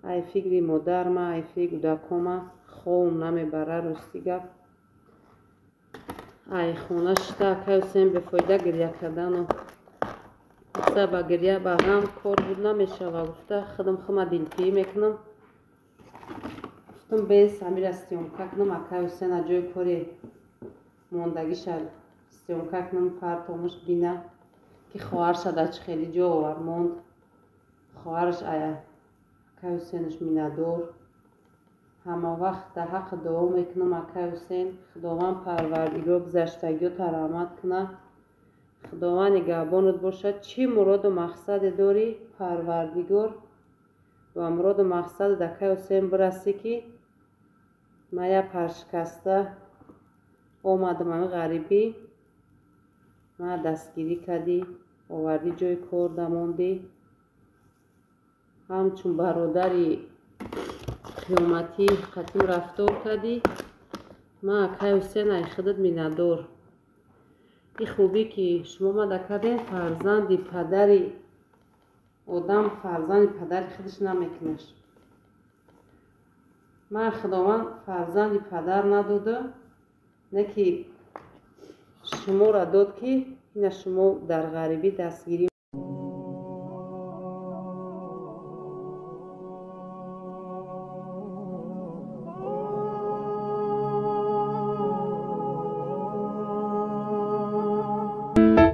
Ай фикри модарма, ай фикри кӯдакома ховм намебара, рости гап. Ай хона шита акай Ҳусейн бефоида гиря кардану гуфта ба гиря ба ғам кор буд намешава, гуфта худам хума дилпирӣ мекунам. Гуфтам бес ҳамира съёмка кунам, акай Ҳусейн аз ҷои кори мондагиша съёмка кунам, партомуш бина ки хоҳарша дар чӣ хеле ҷо овард монд. Хоҳараш акай Ҳусейнаш миннатдор. Ҳама вақт дар ҳаққи дуо мекунам акай Ҳусейн, Худованд Парвардигор гузаштагиёта раҳмат кунад, Худованд нигаҳбонат бошад. Чӣ муроду мақсаде дорӣ, Парвардигор ба муроду мақсадат акай Ҳусейн бирасӣ, ки ман як паршикаста омадам ҳами ғарибӣ, мана дастгирӣ кардӣ, овардӣ ҷои кор дамондӣ, ҳамчун бародари қиёматӣ қатим рафтор кардӣ. Ман акай Ҳусейн ай худат миннатдор. Ин хубӣ ки шумо мада кардем, фарзанди падари одам фарзанди падари худаш намекунаш. Ман Худованд фарзанди падар надода, не ки шуморо дод, ки ина шумо дар ғарибӣ дастгирӣ.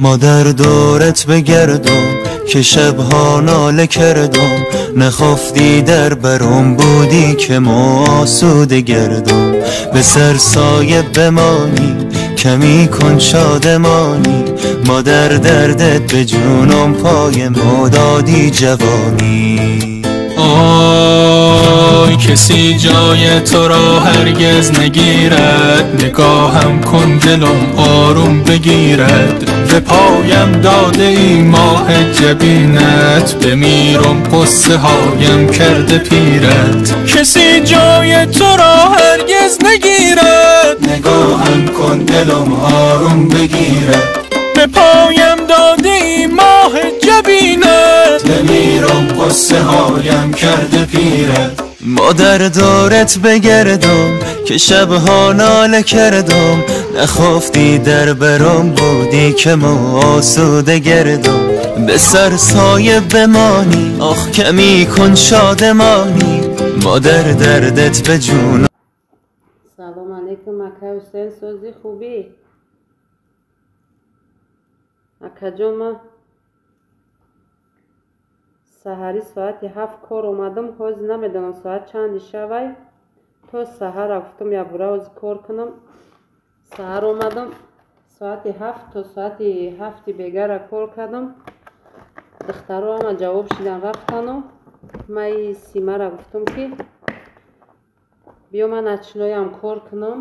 مادر دورت بگردم که شبها ناله کردم، نخفتی در برم بودی که ما آسوده گردم. به سر سایه بمانی کمی کن شادمانی، مادر دردت به جونم پای ما دادی جوانی. آی کسی جای تو را هرگز نگیرد، نگاهم کن دلم آروم بگیرد. به پایم داده ای ماه جبینت، بمیرم قصه هایم کرده پیرت. کسی جای تو را هرگز نگیرد، نگاهم کن دلم آروم بگیرد. به پایم داده ای ماه جبینت، بمیرم قصه هایم کرده پیرت. مادر دورت بگردم که شبها ناله کردم، نخفتی در برم بودی که ما آسوده گردم. به سر سایه بمانی آخ کمی کن شادمانی، مادر دردت به جون. سلام علیکم اکای حسین، سوزی خوبی؟ اکا جان، саҳарӣ соати 7 кор омадам, ҳозир намедонам соат чанди шавай. То саҳара гуфтам якбора ҳозир кор кунам. Саҳар омадам соати 7 то соати 7 бегара кор кардам. Духтаро ҳама ҷавоб шидан рафтану ман Симара гуфтам ки биё ман начиноям кор кунам.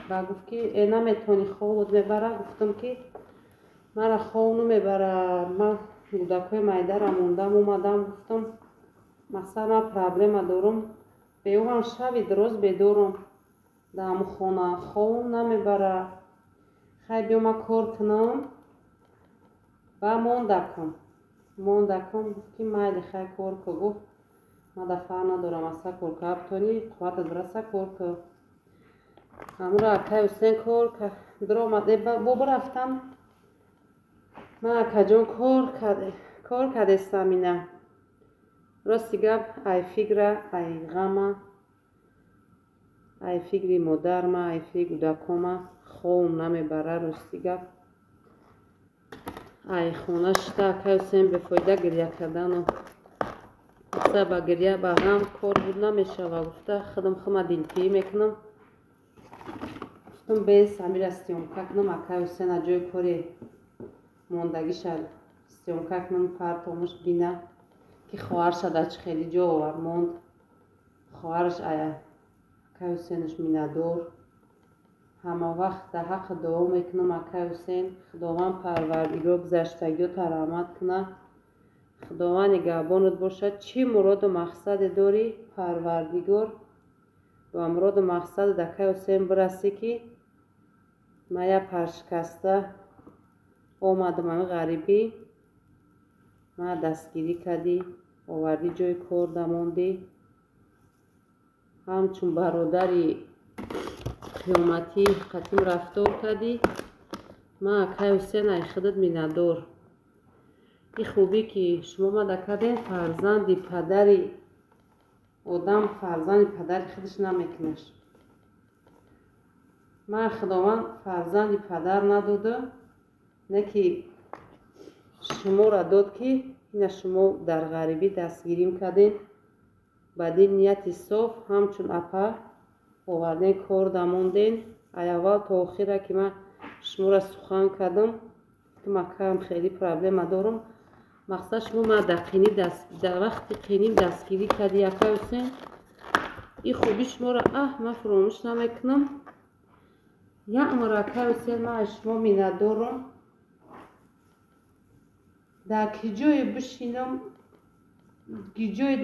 Ба гуфт ки э наметавонӣ, хобот мебара. Гуфтам ки мара хоб намебара, ман кӯдакҳои майдара мондам омадам. Гуфтам мақсад ман проблема дорам, беӯам шаби дароз бедорам дар ҳамун хона, хобам намебара. Хай биё ман кор кунам ва мондакам. Мондакам гуфт ки майли хай кор ку. Гуфт ман дар фарқ надорам, аса кор ка битонӣ, қувватат бираса кор ку. Ҳамуро акай Ҳусейн кор даромад, бо рафтам. Ман акаҷон кор кардестам ина. Рости гап ай фикра, ай ғама, ай фикри модарма, ай фикри кӯдакома хобам намебара, рости гап. Ай хона шита акай Ҳусейн бефоида гиря кардану гуфта ба гиря ба ғам кор буд намешава, гуфта худам хума дилпирӣ мекунам. Гуфтам бес ҳамира съёмка кунам, акай Ҳусейн аз ҷои кори мондагиша съёмка кунам, партомуш бина ки хоҳарша дар чӣ хеле ҷо овард монд. Хоҳараш акай Ҳусейнаш миннатдор. Ҳама вақт дар ҳаққи дуо мекунам акай Ҳусейн, Худованд Парвардигор гузаштагиёта раҳмат кунад, Худованд нигаҳбонат бошад. Чӣ муроду мақсаде дорӣ, Парвардигор ба муроду мақсадат акай Ҳусейн бирасӣ, ки ман як паршикаста омадам ҳами ғарибӣ, мана дастгирӣ кардӣ, Овардӣ ҷои кор дамондӣ. Ҳамчун бародари қиёматӣ қатим рафтор кардӣ. Ман акай Ҳусен ай худат миннатдор. Ин хубӣ ки шумо мада кардем, фарзанди падари одам фарзанди падари худаш намекунаш. Ман Худованд фарзанди падар надода, не ки шуморо дод, ки ина шумо дар ғарибӣ дастгирим кардем. Ба дил нияти соф ҳамчун апа овардем, кор дамондем. Ай аввал то охира ки ман шуморо сухан кардам, гуфтам акаам хеле проблема дорам. Мақсад шумо ман дар вақти қинӣ дастгирӣ кардӣ акай Ҳусен. Ин хуби шуморо ман фуромӯш намекунам. Як умр акай Ҳусен ман аз шумо миннатдорам. Дар ки ҷое бишинам, ки ҷое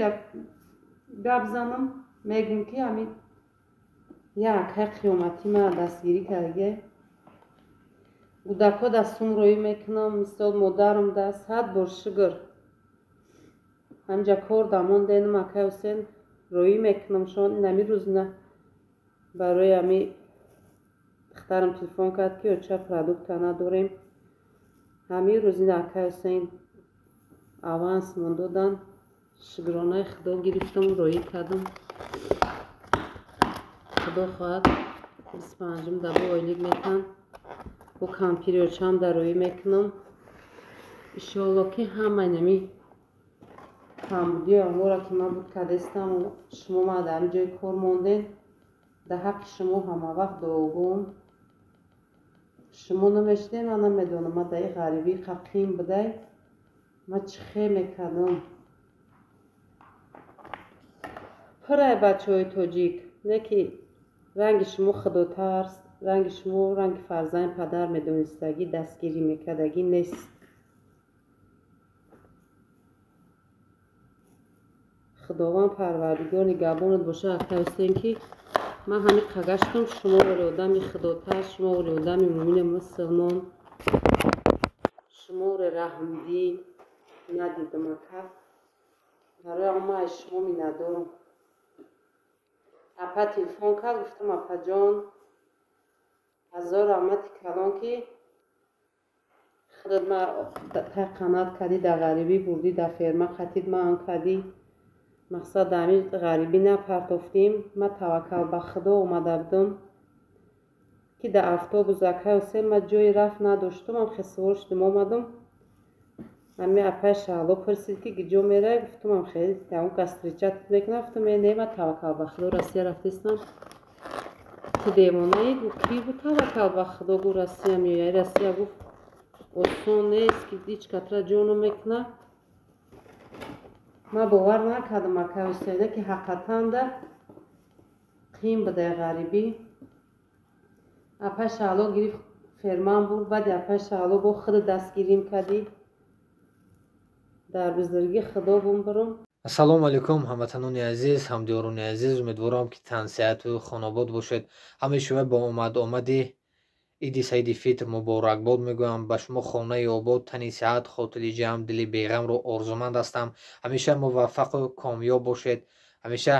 гап занам, мегӯм ки ҳамин як акай қиёматӣ мана дастгирӣ кардагиай. Кӯдакҳо да сум роӣ мекунам, мисол модарам да 100 бор шукр. Ҳаминҷа кор дамонденам акай Ҳусен, роӣ мекунам шон. Ин ҳамин рӯз на барои ҳами духтарам телефон кард ки оча продукта надорем. Ҳамин рӯз ин акай Ҳусен авансмон додан, шукронаи Худо гирифтам, роӣ кардам. Худо хоҳад 25-ум даба ойлик метан. Бо кампири очам дар роӣ мекунам. Иншоалло ки ҳамаи нами камбудиҳои амора ки ман буд кардастам, шумо ман дар ҳамин ҷои кор мондем. Дар ҳаққи шумо ҳамавақт дуогӯм. Шумо намешидем, ман намедонам, ман дар ин ғарибӣ қақим будай, ман чӣ хел мекардам. Пурай бачаҳои тоҷик, не ки ранги шумо худотарс, ранги шумо ранги фарзанди падар медонистагӣ, дастгирӣ мекардагӣ нест. Худованд Парвардигор нигаҳбонат бошад акай Ҳусен, ки ман ҳамин қагаштам, шумо вале одами худотарс, шумо вале одами мӯмини мусулмон, шумо вале раҳмдил надидам ака. Барои он ман аз шумо миннатдорам. Апа телефон кард, гуфтам апаҷон, ҳазор раҳмати калон ки худат ма тай қанат кардӣ, дар ғарибӣ бурдӣ, дар ферма қатид маан кардӣ. Мақсад дар ҳамин ғарибӣ напартофтем. Ман таваккал ба Худо омада будам ки дар автобус акай Ҳусен ман ҷои рафт надоштам, ам хел сувор шудам омадам. Ҳамин апаи Шаҳло пурсид ки куҷо меравӣ, гуфтам ам хел ягон кас встречать мекунад, гуфтам не, ман таваккал ба Худо Россия рафтаистам. Ту девонаӣ? Гуфт ки бу таваккал ба Худо, гуфт Россия меояй. Россия гуфт осон нест, ки ҳеҷ катра ҷо намекунад. Ман бовар накардам акай Ҳусейна ки ҳақиқатан да қим будай ғарибӣ. Апаи Шаҳло гирифт ферман бурд, баъди апаи Шаҳло бо худ дастгирим кардӣ. Дар бузургии Худо бумбурам. Ассалому алайкум ҳамватанони азиз, ҳамдиёрони азиз. Умедворам ки тансиҳату хонобод бошед. Ҳамаи шумо бо омад-омади иди Саиди Фитр муборакбод мегӯям. Ба шумо хонаи обод, тани сиҳат, хотири ҷамъ, дили беғамро орзуманд ҳастам. Ҳамеша муваффақу комёб бошед. Ҳамеша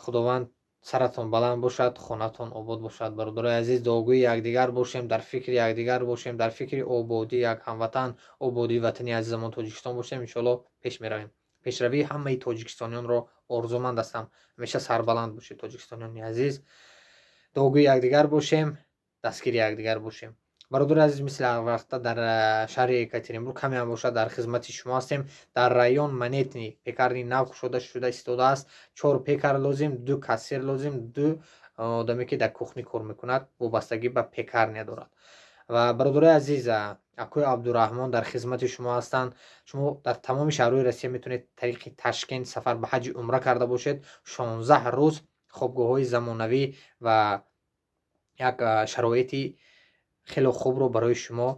Худованд саратон баланд бошад, хонатон обод бошад. Бародарои азиз, дуогӯи якдигар бошем, дар фикри якдигар бошем, дар фикри ободии як ҳамватан, ободии ватани азизамон Тоҷикистон бошем. Иншоалло пеш меравем. Пешравии ҳамаи тоҷикистониёнро орзуманд ҳастам. Ҳамеша сарбаланд бошед тоҷикистониёни азиз. Дуогӯи якдигар бошем, дастгири якдигар бошем. Бародари азиз, мисли ҳар вақта дар шаҳри Екатеринбург каме ҳам бошад дар хизмати шумо ҳастем. Дар район Монетный пекарни нав кушода шуда истодааст. 4 пекар лозим, 2 кассир лозим, 2 одаме ки дар кухни кор мекунад, вобастагӣ ба пекарня дорад. Ва бародари азиз, акои Абдураҳмон дар хизмати шумо ҳастанд. Шумо дар тамоми шаҳрҳои Россия метавонед тариқи Ташкент сафар ба ҳаҷи умра карда бошед. 16 рӯз хобгоҳҳои замонавӣ ва як шароити хеле хубро барои шумо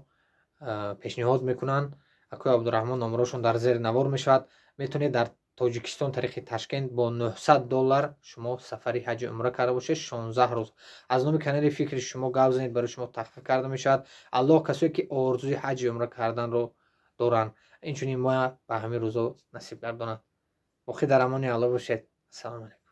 пешниҳод мекунанд. Акои Абдураҳмон номерошон дар зери навор мешавад. Метавонед дар Тоҷикистон тариқи Ташкент бо $900 шумо сафари ҳаҷи умра карда бошед 16 рӯз. Аз номи канали фикри шумо гап занед, барои шумо тахфиф карда мешавад. Аллоҳ касое ки орзуи ҳаҷи умра карданро Доранд, инчунин мо ба ҳамин рӯзо насиб гардонанд. Боқӣ дар амони Алло бошед. Ассалому алайкум.